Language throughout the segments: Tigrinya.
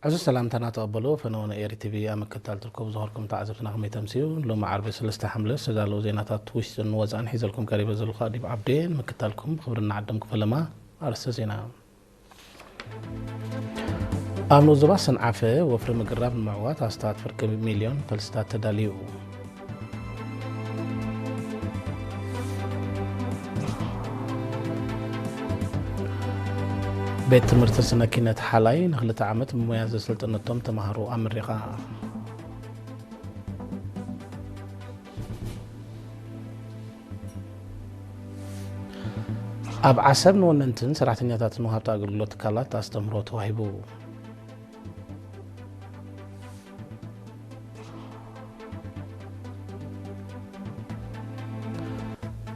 እዚ ሰላምታና ተቐበሉ። ፈነወ ኤሪ ቲቪ ኣብ ምክትታል ትርከቡ ዝኸርኩም ተዓዘብትና ከመይ ተምስዩ? ሎሚ ዓርቢ ሰለስተ ሓምለ ዝተዳለዉ ዜናታት ውሽጥን ወፃእን ሒዘልኩም ቀሪበ ዘለኹ ኣዲብ ዓብዴ። ንምክትታልኩም ክብሪ እናዓደምኩ ፈለማ። ኣርእስተ ዜና። ኣብ ንኡስ ዞባ ሰንዓፈ ወፍሪ ምግራብ ንምዕዋት ኣስታት ፍርቂ ሚልዮን ፈልስታት ተዳልዩ። ቤት ትምህርቲ ስነ ኪነት ሓላይ ንክልተ ዓመት ብሞያ ዘሰልጠነቶም ተምሃሮ ኣመሪቓ። ኣብ ዓሰብ ንወነንትን ሰራሕተኛታትን ወሃብቲ ኣገልግሎት ትካላት ኣስተምህሮ ተዋሂቡ።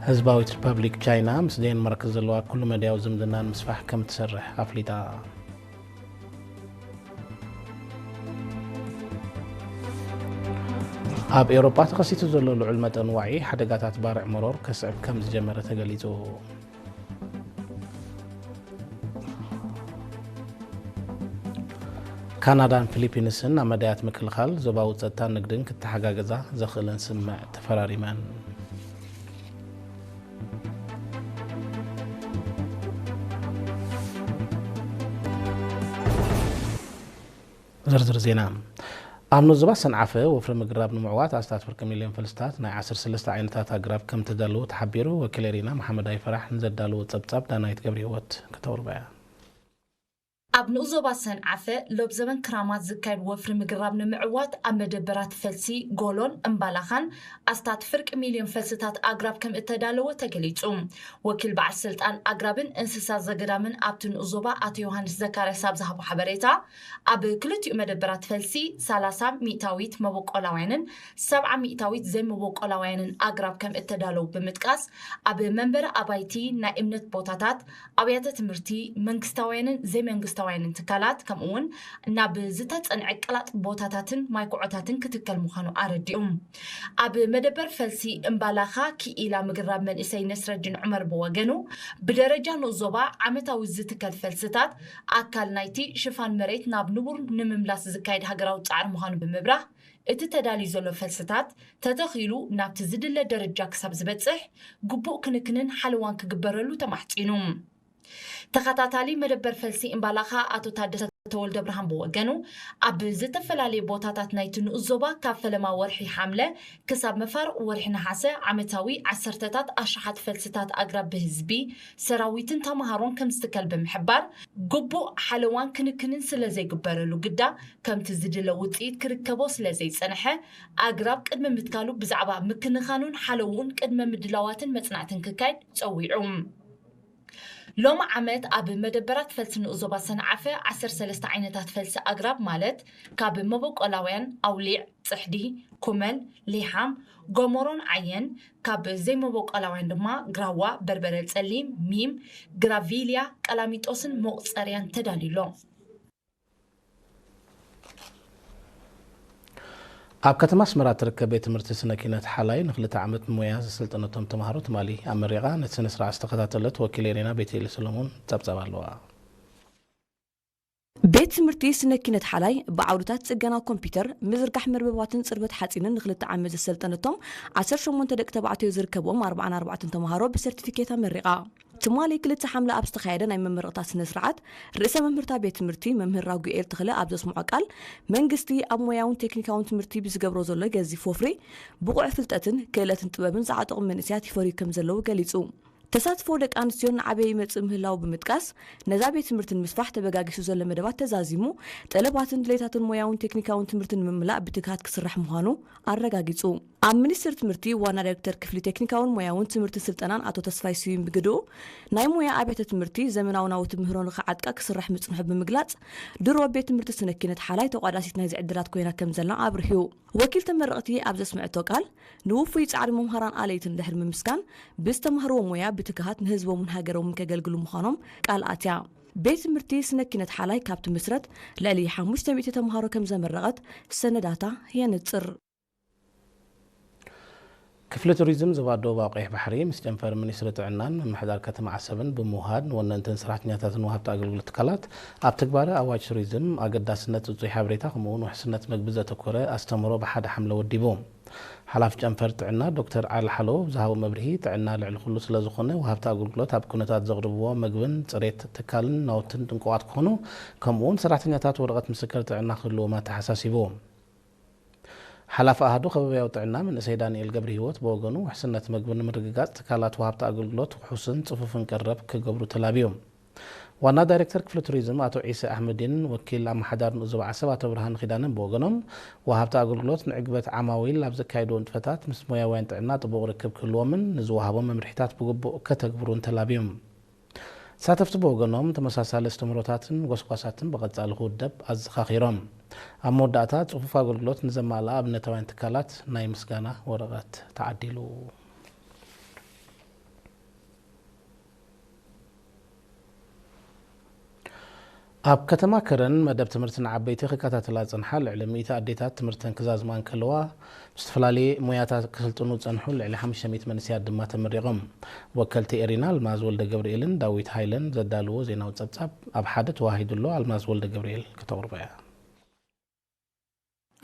ህዝባዊት ሪፐብሊክ ቻይና ምስ ዴንማርክ ዘለዋ ኩሉ መዳያዊ ዝምድና ንምስፋሕ ከም ትሰርሕ ኣፍሊጣ። ኣብ ኤውሮጳ ተኸሲቱ ዘሎ ልዑል መጠን ዋዒ ሓደጋታት ባርዕ መሮር ከስዕብ ከም ዝጀመረ ተገሊጹ። ካናዳን ፊሊፒንስን ኣብ መዳያት ምክልኻል ዞባዊ ጸጥታን ንግድን ክተሓጋገዛ ዘኽእለን ስምምዕ ተፈራሪመን። ዝርዝር ዜና። ኣብ ንኡስ ዞባ ሰንዓፈ ወፍሪ ምግራብ ንምዕዋት ኣስታት ፍርቂ ሚልዮን ፈልስታት ናይ ዓሰርተ ሰለስተ ዓይነታት ኣግራብ ከም ተዳለዉ ተሓቢሩ። ወኪል ኤሪና መሓመድ ኣይፈራሕ ንዘዳለዎ ጸብጻብ ዳናይት ገብረ ህይወት ከተቕርቦ እያ። ኣብ ንኡስ ዞባ ሰንዓፈ ሎብ ዘበን ክራማት ዝካየድ ወፍሪ ምግራብ ንምዕዋት ኣብ መደበራት ፈልሲ፣ ጎሎን እምባላኻን ኣስታት ፍርቂ ሚልዮን ፈልስታት ኣግራብ ከም እተዳለወ ተገሊጹ። ወኪል በዓል ስልጣን ኣግራብን እንስሳ ዘገዳምን ኣብቲ ንኡስ ዞባ ኣቶ ዮሃንስ ዘካርያስ ኣብ ዝሃቦ ሓበሬታ፣ ኣብ ክልቲኡ መደበራት ፈልሲ ሰላሳ ሚእታዊት መበቆላውያንን ሰብዓ ሚእታዊት ዘይመበቆላውያንን ኣግራብ ከም እተዳለዉ ብምጥቃስ፣ ኣብ መንበሪ ኣባይቲ፣ ናይ እምነት ቦታታት፣ ኣብያተ ትምህርቲ፣ መንግስታውያንን ዘይመንግስታውያንን ትካላት፣ ከምኡ እውን ናብ ዝተጸንዐ ቀላጥ ቦታታትን ማይኩዖታትን ክትከል ምዃኑ ኣረዲኡ። ኣብ መደበር ፈልሲ እምባላኻ ክኢላ ምግራብ መንእሰይ ነስረዲን ዑመር ብወገኑ፣ ብደረጃ ንኡስ ዞባ ዓመታዊ ዝትከል ፈልስታት ኣካል ናይቲ ሽፋን መሬት ናብ ንቡር ንምምላስ ዝካየድ ሃገራዊ ጻዕሪ ምዃኑ ብምብራህ፣ እቲ ተዳልዩ ዘሎ ፈልስታት ተተኺሉ ናብቲ ዝድለ ደረጃ ክሳብ ዝበጽሕ ግቡእ ክንክንን ሓለዋን ክግበረሉ ተማሕጺኑ። ተኸታታሊ መደበር ፈልሲ እምባላኻ ኣቶ ታደሰ ተወልደ ብርሃን ብወገኑ፣ ኣብ ዝተፈላለዩ ቦታታት ናይቲ ንኡስ ዞባ ካብ ፈለማ ወርሒ ሓምለ ክሳብ መፋርቕ ወርሒ ነሓሰ ዓመታዊ ዓሰርተታት ኣሽሓት ፈልስታት ኣግራብ ብህዝቢ፣ ሰራዊትን ተምሃሮን ከም ዝትከል ብምሕባር፣ ግቡእ ሓለዋን ክንክንን ስለ ዘይግበረሉ ግዳ፣ ከምቲ ዝድለ ውጽኢት ክርከቦ ስለ ዘይጸንሐ፣ ኣግራብ ቅድሚ ምትካሉ ብዛዕባ ምክንኻኑን ሓለውኡን ቅድመ ምድላዋትን መጽናዕትን ክካየድ ጸዊዑ። ሎሚ ዓመት ኣብ መደበራት ፈልሲ ንኡስ ዞባ ሰንዓፈ ዓሰርተ ሰለስተ ዓይነታት ፈልሲ ኣግራብ ማለት ካብ መበቆላውያን ኣውሊዕ፣ ጽሕዲ፣ ኩመል፣ ሊሓም፣ ጎሞሮን ዓየን፣ ካብ ዘይመበቆላውያን ድማ ግራዋ፣ በርበረ ጸሊም፣ ሚም፣ ግራቪልያ፣ ቀላሚጦስን መቑጸርያን ተዳልዩ ኣሎ። ኣብ ከተማ ኣስመራ እትርከብ ቤት ትምህርቲ ስነ ኪነት ሓላይ ንክልተ ዓመት ሞያ ዘሰልጠነቶም ተምሃሮ ትማሊ ኣመሪቓ። ነቲ ስነ ስርዓት ዝተኸታተለት ወኪል ኤሬና ቤቴል ሰሎሞን ጸብጻብ ኣለዋ። ቤት ትምህርቲ ስነ ኪነት ሓላይ ብዓውድታት ጽገና ኮምፒውተር፣ ምዝርጋሕ መርበባትን ጽርበት ሓጺንን ንክልተ ዓመት ዘሰልጠነቶም ዓሰርተ ሸሞንተ ደቂ ተባዕትዮ ዝርከብዎም ኣርባዓን ኣርባዕተን ተምሃሮ ብሰርቲፊኬት ኣመሪቓ። ትማሊ ክልተ ሓምለ ኣብ ዝተኻየደ ናይ መመረቕታ ስነ ስርዓት፣ ርእሰ መምህርታ ቤት ትምህርቲ መምህር ራጉኤል ተኽለ ኣብ ዘስምዖ ቃል፣ መንግስቲ ኣብ ሞያውን ቴክኒካውን ትምህርቲ ብዝገብሮ ዘሎ ገዚፍ ወፍሪ፣ ብቑዕ ፍልጠትን ክእለትን ጥበብን ዝዓጠቑ መንእሰያት ይፈርዩ ከም ዘለዉ ገሊጹ። ተሳትፎ ደቂ ኣንስትዮ እናዓበየ ይመጽእ ምህላዉ ብምጥቃስ፣ ነዛ ቤት ትምህርቲ ንምስፋሕ ተበጋጊሱ ዘሎ መደባት ተዛዚሙ፣ ጠለባትን ድሌታትን ሞያውን ቴክኒካውን ትምህርቲ ንምምላእ ብትግሃት ክስራሕ ምዃኑ ኣረጋጊጹ። ኣብ ሚኒስቴር ትምህርቲ ዋና ዳይሬክተር ክፍሊ ቴክኒካውን ሞያውን ትምህርትን ስልጠናን ኣቶ ተስፋይ ስዩም ብግድኡ፣ ናይ ሞያ ኣብያተ ትምህርቲ ዘመናዊ ናውቲ ምህሮ ንኽዓጥቃ ክስራሕ ምጽንሑ ብምግላጽ፣ ድሮ ቤት ትምህርቲ ስነ ኪነት ሓላይ ተቋዳሲት ናይዚ ዕድላት ኮይና ከም ዘላ ኣብሪሁ። ወኪል ተመረቕቲ ኣብ ዘስምዐቶ ቃል፣ ንውፉይ ጻዕሪ መምሃራን ኣለይትን ድሕሪ ምምስጋን፣ ብዝተማህርዎ ሞያ ብትግሃት ንህዝቦምን ሃገሮምን ከገልግሉ ምዃኖም ቃል ኣትያ። ቤት ትምህርቲ ስነ ኪነት ሓላይ ካብ ትምስረት ልዕሊ ሓሙሽተ ሚእቲ ተምሃሮ ከም ዘመረቐት ሰነዳታ የንጽር። ክፍሊ ቱሪዝም ዞባ ደቡባዊ ቀይሕ ባሕሪ ምስ ጨንፈር ሚኒስትሪ ጥዕናን ምምሕዳር ከተማ ዓሰብን ብምውሃድ ንወነንትን ሰራሕተኛታትን ወሃብቲ ኣገልግሎት ትካላት ኣብ ትግባረ ኣዋጅ ቱሪዝም ኣገዳስነት ጽጹይ ሓበሬታ ከምኡውን ውሕስነት መግቢ ዘተኮረ ኣስተምህሮ ብሓደ ሓምለ ወዲቡ። ሓላፊ ጨንፈር ጥዕና ዶክተር ዓሊ ሓሎ ዝሃቦ መብርሂ ጥዕና ልዕሊ ኩሉ ስለዝኾነ ወሃብቲ ኣገልግሎት ኣብ ኩነታት ዘቕርብዎ መግብን ጽሬት ትካልን ናውትን ጥንቁቓት ክኾኑ ከምኡውን ሰራሕተኛታት ወረቐት ምስክር ጥዕና ክህልዎም ኣተሓሳሲቡ። ሓላፊ ኣሃዱ ከባብያዊ ጥዕና መንእሰይ ዳንኤል ገብረሂወት ብወገኑ ውሕስነት መግቢ ንምርግጋጽ ትካላት ወሃብቲ ኣገልግሎት ውሑስን ጽፉፍን ቀረብ ክገብሩ ተላብዮም። ዋና ዳይሬክተር ክፍሊ ቱሪዝም ኣቶ ዒሰ ኣሕመዲን ወኪል ኣመሓዳሪ ንኡስ ዞባ ዓሰብ ኣቶ ብርሃን ኪዳነን ብወገኖም ወሃብቲ ኣገልግሎት ንዕግበት ዓማዊል ኣብ ዘካየድዎ ንጥፈታት ምስ ሞያውያን ጥዕና ጥቡቕ ርክብ ክህልዎምን ንዝወሃቦም መምርሒታት ብግቡእ ከተግብሩን ተላብዮም። ተሳተፍቲ ብወገኖም ተመሳሳሊ ኣስተምህሮታትን ጎስጓሳትን ብቐጻሊ ክውደብ ኣዘኻኺሮም። ኣብ መወዳእታ ጽፉፍ ኣገልግሎት ንዘማልኣ ኣብነታውያን ትካላት ናይ ምስጋና ወረቐት ተዓዲሉ። ኣብ ከተማ ከረን መደብ ትምህርቲ ንዓበይቲ ክከታተላ ዝጸንሓ ልዕሊ ሚእቲ ኣዴታት ትምህርተን ክዛዝማ እንከለዋ ብዝተፈላለየ ሞያታት ክስልጥኑ ዝጸንሑ ልዕሊ ሓሙሽተ ሚእቲ መንእሰያት ድማ ተመሪቖም። ወከልቲ ኤሪና ኣልማዝ ወልደ ገብርኤልን ዳዊት ሃይለን ዘዳልዎ ዜናዊ ጸብጻብ ኣብ ሓደ ተዋሂዱ ኣሎ። ኣልማዝ ወልደ ገብርኤል ከተቕርቦ እያ።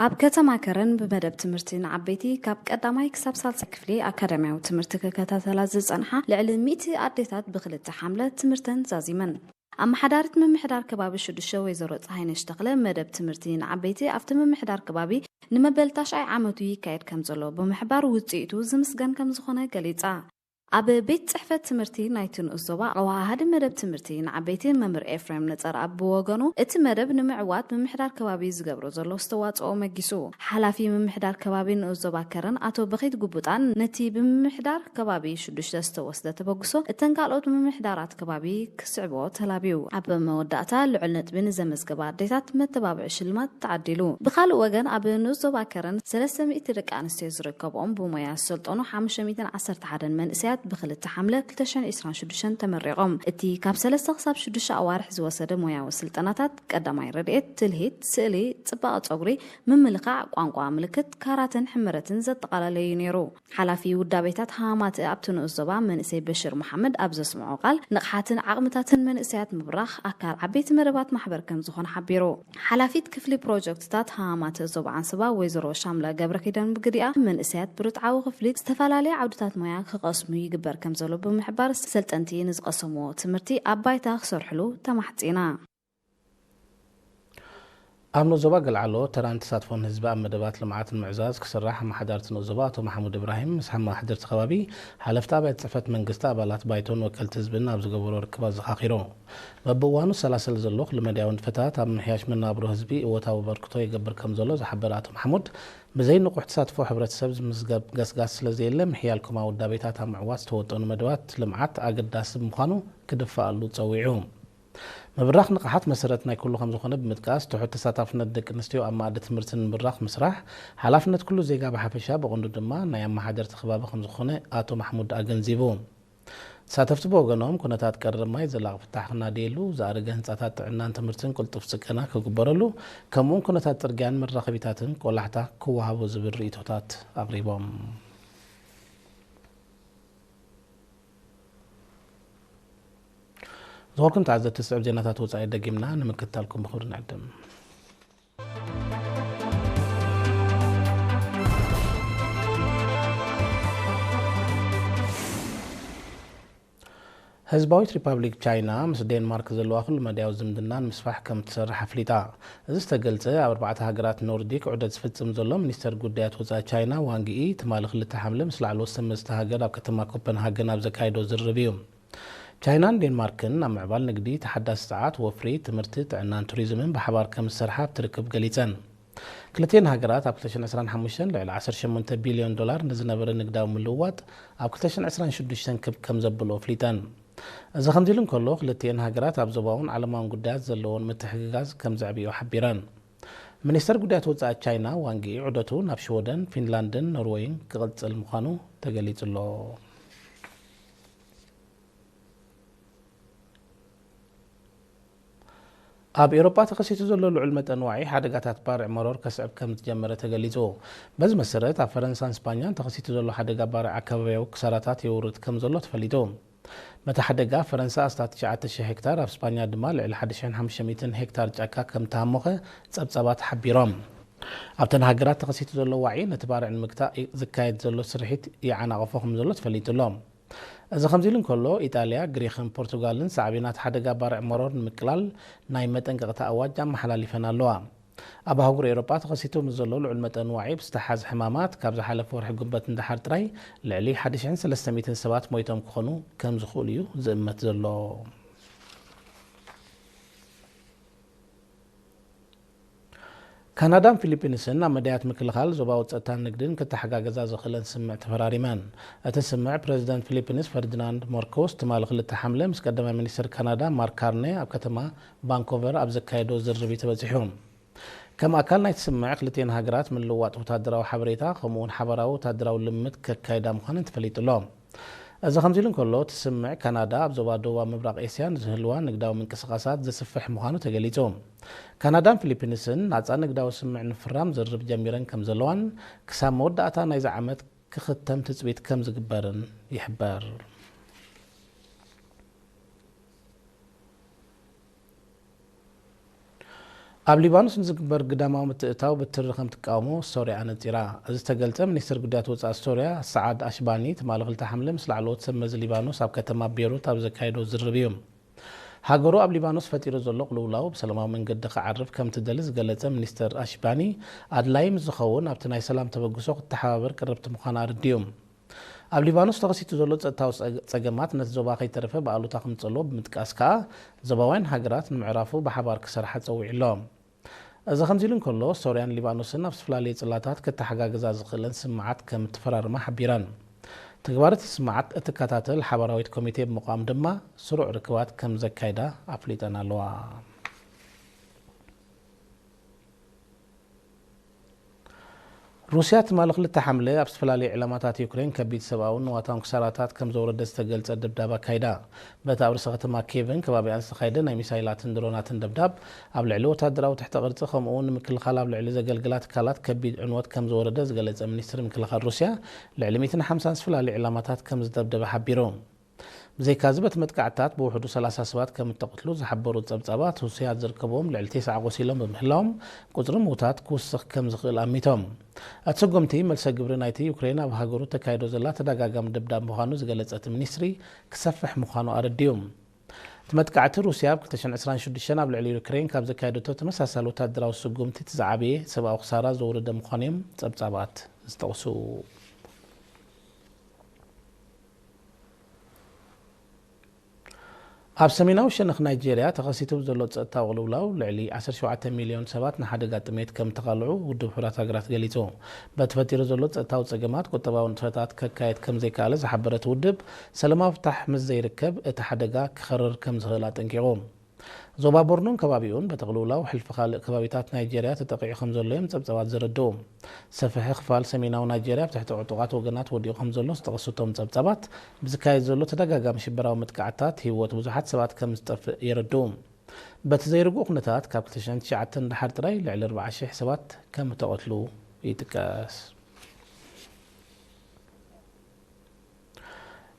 ኣብ ከተማ ከረን ብመደብ ትምህርቲ ንዓበይቲ ካብ ቀዳማይ ክሳብ ሳልሳይ ክፍሊ ኣካዳሚያዊ ትምህርቲ ክከታተላ ዝጸንሓ ልዕሊ ሚእቲ ኣዴታት ብክልተ ሓምለ ትምህርተን ዛዚመን። ኣመሓዳሪት ምምሕዳር ከባቢ ሽዱሽተ ወይዘሮ ፀሃይነሽ ተኽለ መደብ ትምህርቲ ንዓበይቲ ኣብቲ ምምሕዳር ከባቢ ንመበል ታሽዓይ ዓመቱ ይካየድ ከም ዘሎ ብምሕባር ውፅኢቱ ዝምስገን ከም ዝኾነ ገሊፃ። ኣብ ቤት ፅሕፈት ትምህርቲ ናይቲ ንኡስ ዞባ ኣወሃሃዲ መደብ ትምህርቲ ንዓበይቲ መምህር ኤፍሬም ነፀርኣብ ብወገኑ እቲ መደብ ንምዕዋት ምምሕዳር ከባቢ ዝገብሮ ዘሎ ኣስተዋፅኦ መጊሱ። ሓላፊ ምምሕዳር ከባቢ ንኡስ ዞባ ከረን ኣቶ በኺት ጉቡጣን ነቲ ብምምሕዳር ከባቢ ሽዱሽተ ዝተወስደ ተበግሶ እተን ካልኦት ምምሕዳራት ከባቢ ክስዕቦ ተላብዩ። ኣብ መወዳእታ ልዑል ነጥቢ ንዘመዝገባ ኣዴታት መተባብዒ ሽልማት ተዓዲሉ። ብኻልእ ወገን ኣብ ንኡስ ዞባ ከረን ሰለስተ ሚእቲ ደቂ ኣንስትዮ ዝርከብኦም ብሞያ ዝሰልጠኑ ሓሙሽተ ሚእትን ዓሰርተ ሓደን መንእሰያት ብክልተ ሓምለ ክልተ ሽሕን ዕስራን ሽዱሽተን ተመሪቖም። እቲ ካብ ሰለስተ ክሳብ ሽዱሽተ ኣዋርሕ ዝወሰደ ሞያዊ ስልጠናታት ቀዳማይ ረድኤት፣ ትልሂት፣ ስእሊ፣ ጽባቐ ጸጉሪ፣ ምምልኻዕ፣ ቋንቋ ምልክት፣ ካራተን ሕመረትን ዘጠቓለለ እዩ ነይሩ። ሓላፊ ውዳቤታት ሃማማተ ኣብቲ ንኡስ ዞባ መንእሰይ በሽር መሓመድ ኣብ ዘስምዖ ቃል፣ ንቕሓትን ዓቕምታትን መንእሰያት ምብራኽ ኣካል ዓበይቲ መደባት ማሕበር ከም ዝኾነ ሓቢሩ። ሓላፊት ክፍሊ ፕሮጀክትታት ሃማማተ ዞባ ዓንሰባ ወይዘሮ ሻምላ ገብረኪዳን ብግዲኣ፣ መንእሰያት ብርትዓዊ ክፍሊት ዝተፈላለየ ዓውድታት ሞያ ክቐስሙ ይግበር ከም ዘሎ ብምሕባር፣ ሰልጠንቲ ንዝቐሰምዎ ትምህርቲ ኣብ ባይታ ክሰርሕሉ ተማሕጺና። ኣብ ንኡስ ዞባ ገልዓሎ ተራን ተሳትፎን ህዝቢ ኣብ መደባት ልምዓት ንምዕዛዝ ክስራሕ ኣመሓዳርቲ ንኡስ ዞባ ኣቶ ማሕሙድ እብራሂም ምስ ኣመሓደርቲ ከባቢ፣ ሓለፍቲ ኣብያተ ጽሕፈት መንግስቲ፣ ኣባላት ባይቶን ወከልቲ ህዝብን ኣብ ዝገበሮ ርክብ ኣዘኻኺሩ። በብእዋኑ ዝሰላሰል ዘሎ ኩለመዳያዊ ንጥፈታት ኣብ ምምሕያሽ መነባብሮ ህዝቢ እወታዊ ኣበርክቶ ይገብር ከም ዘሎ ዝሓበረ ኣቶ ማሕሙድ፣ ብዘይ ንቑሕ ተሳትፎ ሕብረተሰብ ዝምዝገብ ገስጋስ ስለ ዘየለ ምሕያል ኮማ ውዳቤታት ኣብ ምዕዋት ዝተወጠኑ መደባት ልምዓት ኣገዳሲ ብምዃኑ ክድፈኣሉ ጸዊዑ። ምብራኽ ንቕሓት መሰረት ናይ ኩሉ ከም ዝኾነ ብምጥቃስ፣ ትሑት ተሳታፍነት ደቂ ኣንስትዮ ኣብ መኣዲ ትምህርቲ ንምብራኽ ምስራሕ ሓላፍነት ኩሉ ዜጋ ብሓፈሻ፣ ብቐንዱ ድማ ናይ ኣመሓደርቲ ከባቢ ከም ዝኾነ ኣቶ ማሕሙድ ኣገንዚቡ። ተሳተፍቲ ብወገኖም፣ ኩነታት ቀረብ ማይ ዘላቒ ፍታሕ ክናደየሉ፣ ዝኣረገ ህንጻታት ጥዕናን ትምህርትን ቅልጡፍ ጽገና ክግበረሉ፣ ከምኡውን ኩነታት ጽርግያን መራኸቢታትን ቆላሕታ ክወሃቦ ዝብል ርእይቶታት ኣቕሪቦም። ዝኸበርኩም ተዓዘብቲ፣ ዝስዕብ ዜናታት ወጻኢ ደጊምና ንምክትታልኩም ብኽብሪ ንዕድም። ህዝባዊት ሪፓብሊክ ቻይና ምስ ዴንማርክ ዘለዋ ኩሉ መዳያዊ ዝምድና ንምስፋሕ ከም ትሰርሕ ኣፍሊጣ። እዚ ዝተገልጸ፣ ኣብ ኣርባዕተ ሃገራት ኖርዲክ ዑደት ዝፍጽም ዘሎ ሚኒስተር ጉዳያት ወጻኢ ቻይና ዋንግ ዪ፣ ትማሊ ክልተ ሓምለ ምስ ላዕለዎት ሰበ መዚ እታ ሃገር ኣብ ከተማ ኮፐንሃገን ኣብ ዘካየዶ ዝርርብ እዩ። ቻይናን ዴንማርክን ኣብ ምዕባል ንግዲ፣ ተሓዳሲ ጸዓት፣ ወፍሪ፣ ትምህርቲ፣ ጥዕናን ቱሪዝምን ብሓባር ከም ዝሰርሓ ኣብቲ ርክብ ገሊጸን። ክልቲኤን ሃገራት ኣብ ክልተ ሽሕን ዕስራን ሓሙሽተን ልዕሊ ዓሰርተ ሸሞንተ ቢልዮን ዶላር ንዝነበረ ንግዳዊ ምልውዋጥ ኣብ ክልተ ሽሕን ዕስራን ሽዱሽተን ክብ ከም ዘብልኦ ኣፍሊጠን። እዚ ከምዚ ኢሉ እንከሎ፣ ክልቲኤን ሃገራት ኣብ ዞባውን ዓለማውን ጉዳያት ዘለወን ምትሕግጋዝ ከም ዘዕብዮ ሓቢረን። ሚኒስተር ጉዳያት ወጻኢ ቻይና ዋንግ ዪ ዑደቱ ናብ ሽወደን፣ ፊንላንድን ኖርወይን ክቕጽል ምዃኑ ተገሊጹ ኣሎ። ኣብ ኤውሮጳ ተኸሲቱ ዘሎ ልዑል መጠን ዋዒ ሓደጋታት ባርዕ መሮር ከስዕብ ከም ዝጀመረ ተገሊጹ። በዚ መሰረት፣ ኣብ ፈረንሳን ስፓኛን ተኸሲቱ ዘሎ ሓደጋ ባርዕ ኣከባብያዊ ክሳራታት የውርድ ከም ዘሎ ተፈሊጡ። በቲ ሓደጋ፣ ፈረንሳ ኣስታት ትሽዓተ ሽሕ ሄክታር፣ ኣብ ስፓኛ ድማ ልዕሊ ሓደ ሽሕን ሓሙሽተ ሚእትን ሄክታር ጫካ ከም ተሃሞኸ ጸብጻባት ሓቢሮም። ኣብተን ሃገራት ተኸሲቱ ዘሎ ዋዒ ነቲ ባርዕ ንምግታእ ዝካየድ ዘሎ ስርሒት ይዓናቕፎ ከም ዘሎ ተፈሊጡ ኣሎ። እዚ ከምዚ ኢሉ እንከሎ፣ ኢጣልያ፣ ግሪኽን ፖርቱጋልን ሳዕቤናት ሓደጋ ባርዕ መሮር ንምቅላል ናይ መጠንቀቕታ ኣዋጅ ኣመሓላሊፈን ኣለዋ። ኣብ ኣህጉር ኤውሮጳ ተኸሲቱ ምስ ዘሎ ልዑል መጠን ዋዒ ብዝተሓዝ ሕማማት፣ ካብ ዝሓለፈ ወርሒ ጉንበት ንደሓር ጥራይ ልዕሊ ሓደ ሽሕን ሰለስተ ሚእትን ሰባት ሞይቶም ክኾኑ ከም ዝኽእሉ እዩ ዝእመት ዘሎ። ካናዳን ፊሊፒንስን ኣብ መዳያት ምክልኻል ዞባዊ ጸጥታን ንግድን ክተሓጋገዛ ዝኽእለን ስምምዕ ተፈራሪመን። እቲ ስምምዕ ፕረዚደንት ፊሊፒንስ ፈርዲናንድ ማርኮስ ትማሊ ክልተ ሓምለ ምስ ቀዳማይ ሚኒስትር ካናዳ ማርክ ካርኔ ኣብ ከተማ ቫንኮቨር ኣብ ዘካየዶ ዝርርብ እዩ ተበጺሑ። ከም ኣካል ናይቲ ስምምዕ ክልቲኤን ሃገራት ምልውዋጥ ወታደራዊ ሓበሬታ ከምኡ'ውን ሓባራዊ ወታደራዊ ልምምድ ከካይዳ ምዃነን ተፈሊጡ ኣሎ። እዚ ከምዚ ኢሉ እንከሎ፣ እቲ ስምምዕ ካናዳ ኣብ ዞባ ደቡባዊ ምብራቕ ኤስያ ንዝህልዋ ንግዳዊ ምንቅስቓሳት ዘስፍሕ ምዃኑ ተገሊጹ። ካናዳን ፊሊፒንስን ናጻ ንግዳዊ ስምምዕ ንምፍራም ዝርርብ ጀሚረን ከም ዘለዋን ክሳብ መወዳእታ ናይዚ ዓመት ክኽተም ትጽቢት ከም ዝግበርን ይሕበር። ኣብ ሊባኖስ ንዝግበር ግዳማዊ ምትእትታው ብትሪ ከም ትቃወሞ ሶርያ ኣነጺራ። እዚ ዝተገልጸ ሚኒስትር ጉዳያት ወጻኢ ሶርያ ሰዓድ ኣሽባኒ ትማሊ ክልተ ሓምለ ምስ ላዕለዎት ሰብ መዚ ሊባኖስ ኣብ ከተማ ቤይሩት ኣብ ዘካየዶ ዝርርብ እዩ። ሃገሩ ኣብ ሊባኖስ ፈጢሩ ዘሎ ቅልውላው ብሰላማዊ መንገዲ ክዓርፍ ከም ትደሊ ዝገለጸ ሚኒስትር ኣሽባኒ፣ ኣድላዪ ምስ ዝኸውን ኣብቲ ናይ ሰላም ተበግሶ ክትተሓባበር ቅርብቲ ምዃና ኣረዲኡ። ኣብ ሊባኖስ ተኸሲቱ ዘሎ ጸጥታዊ ጸገ-፣ ጸገማት ነቲ ዞባ ከይተረፈ ብኣሉታ ከም ዝጸልዎ ብምጥቃስ ከኣ፣ ዞባውያን ሃገራት ንምዕራፉ ብሓባር ክሰርሓ ጸዊዑ ኣሎ። እዚ ከምዚ ኢሉ እንከሎ፣ ሶርያን ሊባኖስን ኣብ ዝተፈላለዩ ጽላታት ክተሓጋገዛ ዝኽእለን ስምምዓት ከም እተፈራረማ ሓቢረን። ተግባር እቲ ስምምዓት እትከታተል ሓባራዊት ኮሚቴ ብምቋም ድማ ስሩዕ ርክባት ከም ዘካይዳ ኣፍሊጠን ኣለዋ። ሩስያ ትማሊ ክልተ ሓምለ ኣብ ዝተፈላለዩ ዕላማታት ዩክሬን ከቢድ ሰብኣውን ንዋታውን ክሳራታት ከም ዘውረደ ዝተገልጸ ደብዳብ ኣካይዳ። በቲ ኣብ ርእሰ ከተማ ኪየቭን ከባቢኣን ዝተኻየደ ናይ ሚሳይላትን ድሮናትን ደብዳብ፣ ኣብ ልዕሊ ወታደራዊ ትሕተ ቅርጺ ከምኡ'ውን ንምክልኻል ኣብ ልዕሊ ዘገልግላ ትካላት ከቢድ ዕንወት ከም ዘወረደ ዝገለጸ ሚኒስትሪ ምክልኻል ሩስያ፣ ልዕሊ ሚእትን ሓምሳን ዝተፈላለዩ ዕላማታት ከም ዝደብደበ ሓቢሩ። ብዘይካዚ፣ በቲ መጥቃዕትታት ብውሕዱ ሰላሳ ሰባት ከም እተቐትሉ ዝሓበሩ ጸብጻባት፣ ሩስያ ዝርከብዎም ልዕሊ ተስዓ ቆሲሎም ብምህላዎም፣ ቁጽሪ ምዉታት ክውስኽ ከም ዝኽእል ኣሚቶም። እቲ ስጉምቲ፣ መልሰ ግብሪ ናይቲ ዩክሬን ኣብ ሃገሩ ተካይዶ ዘላ ተደጋጋሚ ደብዳብ ምዃኑ ዝገለጸ እቲ ሚኒስትሪ፣ ክሰፍሕ ምዃኑ ኣረዲኡ። እቲ መጥቃዕቲ፣ ሩስያ ኣብ ክልተ ሽሕን ዕስራን ሽዱሽተን ኣብ ልዕሊ ዩክሬን ካብ ዘካየደቶ ተመሳሳሊ ወታደራዊ ስጉምቲ፣ እቲ ዝዓበየ ሰብኣዊ ክሳራ ዘውረደ ምዃኑ እዮም ጸብጻባት ዝጠቕሱ። ኣብ ሰሜናዊ ሸነኽ ናይጄርያ ተኸሲቱ ብዘሎ ጸጥታዊ ቅልውላው፣ ልዕሊ ዓሰርተ ሸውዓተ ሚልዮን ሰባት ንሓደጋ ጥሜት ከም እተቓልዑ ውድብ ሕቡራት ሃገራት ገሊጹ። በቲ ፈጢሩ ዘሎ ጸጥታዊ ጸገማት፣ ቁጠባዊ ንጥፈታት ከካየድ ከም ዘይከኣለ ዝሓበረ እቲ ውድብ፣ ሰላማዊ ፍታሕ ምስ ዘይርከብ፣ እቲ ሓደጋ ክኸርር ከም ዝኽእል ኣጠንቂቑ። ዞባ ቦርኖን ከባቢኡን በቲ ቅልውላው፣ ሕልፊ ካልእ ከባቢታት ናይጄርያ ተጠቒዑ ከም ዘሎ እዮም ጸብጻባት ዘረድኡ። ሰፊሕ ክፋል ሰሜናዊ ናይጄርያ ኣብ ትሕቲ ዕጡቓት ወገናት ወዲቑ ከም ዘሎ ዝጠቐሱ እቶም ጸብጻባት፣ ብዝካየድ ዘሎ ተደጋጋሚ ሽበራዊ መጥቃዕትታት ህይወት ብዙሓት ሰባት ከም ዝጠፍእ የረድኡ። በቲ ዘይርጉእ ኩነታት፣ ካብ ክልተ ሽሕን ትሽዓተን ንደሓር ጥራይ ልዕሊ ኣርባዓ ሽሕ ሰባት ከም እተቐትሉ ይጥቀስ።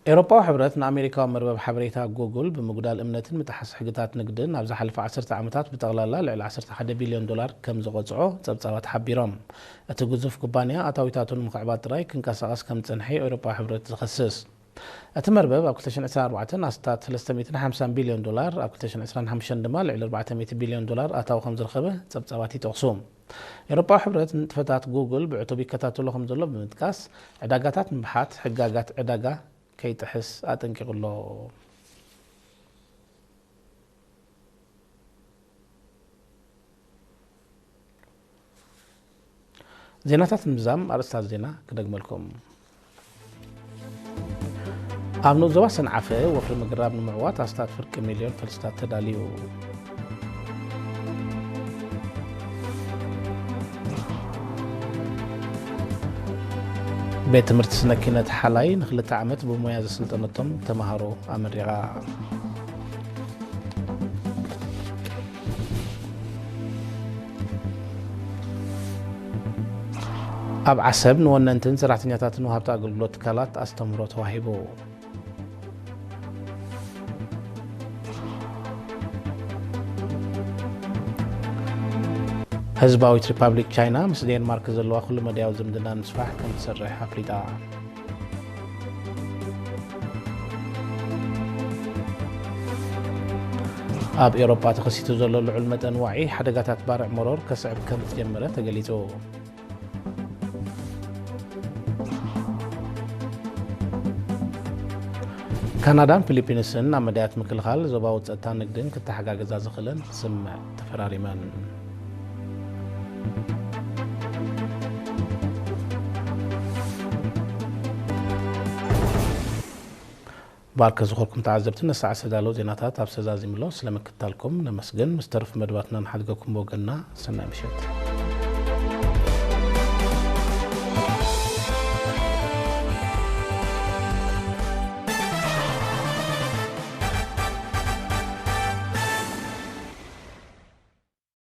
ኤውሮጳዊ ሕብረት ንኣሜሪካዊ መርበብ ሓበሬታ ጉግል ብምጉዳል እምነትን ምጥሓስ ሕግታት ንግድን ኣብ ዝሓለፈ ዓሰርተ ዓመታት ብጠቕላላ ልዕሊ ዓሰርተ ሓደ ቢልዮን ዶላር ከም ዝቐጽዖ ጸብጻባት ሓቢሮም። እቲ ግዙፍ ኩባንያ ኣታዊታቱ ንምኽዕባት ጥራይ ክንቀሳቐስ ከም ዝጸንሐ እዩ ኤውሮጳዊ ሕብረት ዝኸስስ። እቲ መርበብ ኣብ ክልተ ሽሕን ዕስራን ኣርባዕተን ኣስታት ሰለስተ ሚእትን ሓምሳን ቢልዮን ዶላር፣ ኣብ ክልተ ሽሕን ዕስራን ሓሙሽተን ድማ ልዕሊ ኣርባዕተ ሚእቲ ቢልዮን ዶላር ኣታዊ ከም ዝረኸበ ጸብጻባት ይጠቕሱ። ኤውሮጳዊ ሕብረት ንጥፈታት ጉግል ብዕቱብ ይከታተሎ ከም ዘሎ ብምጥቃስ፣ ዕዳጋታት ንምብሓት ሕጋጋት ዕዳጋ ከይጥሕስ ኣጠንቂቑ ኣሎ። ዜናታት ንምዝዛም ኣርእስታት ዜና ክደግመልኩም። ኣብ ንኡስ ዞባ ሰንዓፈ ወፍሪ ምግራብ ንምዕዋት ኣስታት ፍርቂ ሚልዮን ፈልስታት ተዳልዩ። ቤት ትምህርቲ ስነ ኪነት ሓላይ ንክልተ ዓመት ብሞያ ዘሰልጠነቶም ተምሃሮ ኣመሪቓ። ኣብ ዓሰብ ንወነንትን ሰራሕተኛታትን ወሃብቲ ኣገልግሎት ትካላት ኣስተምህሮ ተዋሂቡ። ህዝባዊት ሪፓብሊክ ቻይና ምስ ዴንማርክ ዘለዋ ኩሉ መዳያዊ ዝምድና ንምስፋሕ ከም ትሰርሕ ኣፍሊጣ። ኣብ ኤውሮጳ ተኸሲቱ ዘሎ ልዑል መጠን ዋዒ ሓደጋታት ባርዕ መሮር ከስዕብ ከም ዝጀመረ ተገሊጹ። ካናዳን ፊሊፒንስን ኣብ መዳያት ምክልኻል ዞባዊ ጸጥታን ንግድን ክተሓጋገዛ ዝኽእለን ስምምዕ ተፈራሪመን። ባርከ ዝኾርኩም ተዓዘብቲ፣ ነሰዓ ዝተዳለዉ ዜናታት ኣብ ሰዛዚምሎ ስለ ምክትታልኩም ነመስግን። ምስ ተርፍ መደባትና ንሓድገኩም ብወገንና ሰናይ ምሸት።